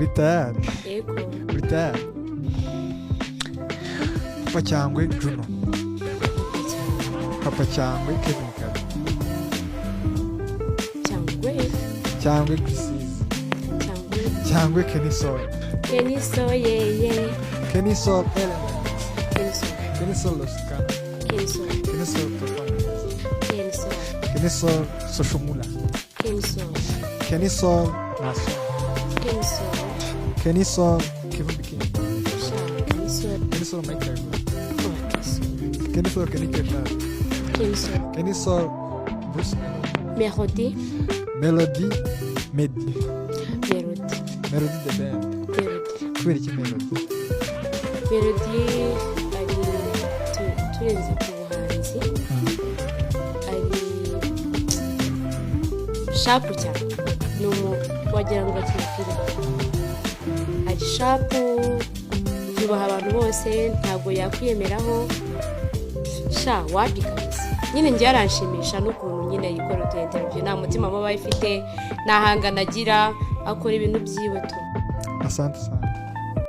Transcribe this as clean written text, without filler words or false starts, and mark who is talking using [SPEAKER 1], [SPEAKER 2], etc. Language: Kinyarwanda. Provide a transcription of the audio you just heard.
[SPEAKER 1] Uri tayari?
[SPEAKER 2] Yego.
[SPEAKER 1] Uri tayari? Papa Cyangwe Juno?
[SPEAKER 2] Papa Cyangwe.
[SPEAKER 1] Papa Cyangwe Kevin Kade?
[SPEAKER 2] Cyangwe.
[SPEAKER 1] Cyangwe Chriss Eazy?
[SPEAKER 2] Cyangwe.
[SPEAKER 1] Cyangwe Kenny Sol?
[SPEAKER 2] Kenny Sol, yeye.
[SPEAKER 1] Kenny Sol Element?
[SPEAKER 2] Kenny Sol.
[SPEAKER 1] Kenny Sol Ross Kana?
[SPEAKER 2] Kenny Sol.
[SPEAKER 1] Kenny Sol Papa?
[SPEAKER 2] Kenny Sol.
[SPEAKER 1] Kenny Sol Social Mula?
[SPEAKER 2] Kenny Sol.
[SPEAKER 1] Kenny Sol Naso?
[SPEAKER 2] Kenny Sol.
[SPEAKER 1] Kenny Sol Kevin King?
[SPEAKER 2] Sha Kenny Sol.
[SPEAKER 1] Kenny Sol Mike Kayihura?
[SPEAKER 2] Oh, Kenny Sol.
[SPEAKER 1] Kenny Sol Kenny K-Shot?
[SPEAKER 2] Kenny Sol.
[SPEAKER 1] Kenny Sol Bruce
[SPEAKER 2] Melody.
[SPEAKER 1] Melody, Meddy?
[SPEAKER 2] Melody.
[SPEAKER 1] Melody The Ben?
[SPEAKER 2] Melody.
[SPEAKER 1] Kubera iki Melody?
[SPEAKER 2] Melody ari turenze ku buhanzi, ari sharp cyane, ni umu wagira ngo akina filime. Ari sharp, yubaha abantu bose, ntabwo yakwiyemeraho. Sha, wapi kabisa. Nyine njye aranshimisha n'ukuntu nyine yikora utu interview, nta mutima mubi afite, nta hangana agira, akora ibintu byiwe tu.
[SPEAKER 1] Asante sana.